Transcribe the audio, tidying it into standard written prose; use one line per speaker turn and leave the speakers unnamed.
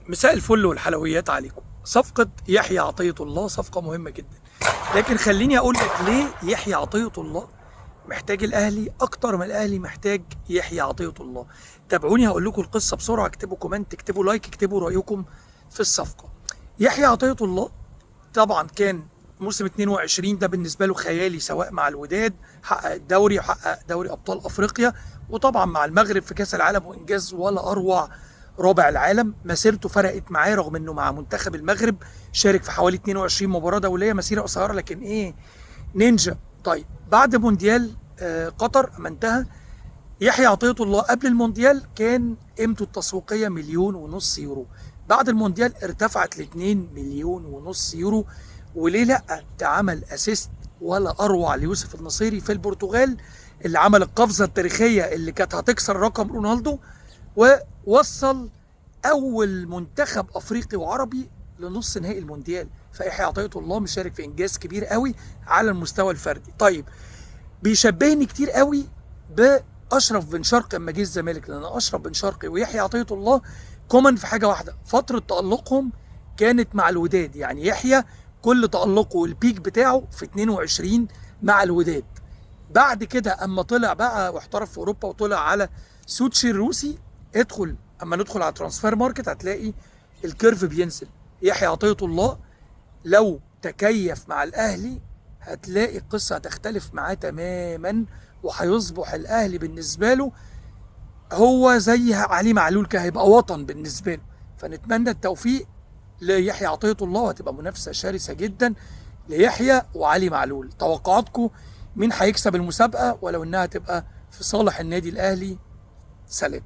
مساء الفل والحلويات عليكم. صفقة يحيى عطية الله صفقة مهمة جدا، لكن خليني أقول لك ليه يحيى عطية الله محتاج الأهلي أكتر ما الأهلي محتاج يحيى عطية الله. تابعوني هقول لكم القصة بسرعة، اكتبوا comment، اكتبوا like، اكتبوا رأيكم في الصفقة. يحيى عطية الله طبعا كان موسم 22 ده بالنسبة له خيالي، سواء مع الوداد حقق الدوري وحقق دوري أبطال أفريقيا، وطبعا مع المغرب في كأس العالم وإنجاز ولا أروع رابع العالم. مسيرته فرقت معاه رغم انه مع منتخب المغرب شارك في حوالي 22 مباراة دولية، مسيرة قصيرة لكن ايه نينجا. طيب بعد مونديال قطر اما انتهى، يحيى عطية الله قبل المونديال كان قيمته التسويقية 1.5 مليون يورو، بعد المونديال ارتفعت ل 2.5 مليون يورو. وليه لا، ده عمل assist ولا اروع ليوسف النصيري في البرتغال اللي عمل القفزة التاريخية اللي كانت هتكسر رقم رونالدو، ووصل اول منتخب افريقي وعربي لنص نهائي المونديال. فيحيى عطية الله مشارك في انجاز كبير قوي على المستوى الفردي. طيب بيشبهني كتير قوي باشرف بن شرقي اما جه الزمالك، لان اشرف بن شرقي ويحيى عطية الله common في حاجة واحدة، فترة تالقهم كانت مع الوداد. يعني يحيى كل تالقه وال peak بتاعه في 22 مع الوداد، بعد كده اما طلع بقى واحترف في اوروبا وطلع على سوتشي الروسي، ادخل اما ندخل على Transfermarkt هتلاقي ال curve بينزل. يحيى عطية الله لو تكيف مع الاهلي هتلاقي القصة هتختلف معاه تماما، وهيصبح الاهلي بالنسبة له هو زي علي معلول كده، هيبقى وطن بالنسبة له. فنتمنى التوفيق ليحيى عطية الله، وهتبقى منافسه شرسة جدا ليحيى وعلي معلول. توقعاتكم مين هيكسب المسابقة؟ ولو انها تبقى في صالح النادي الاهلي. سلام.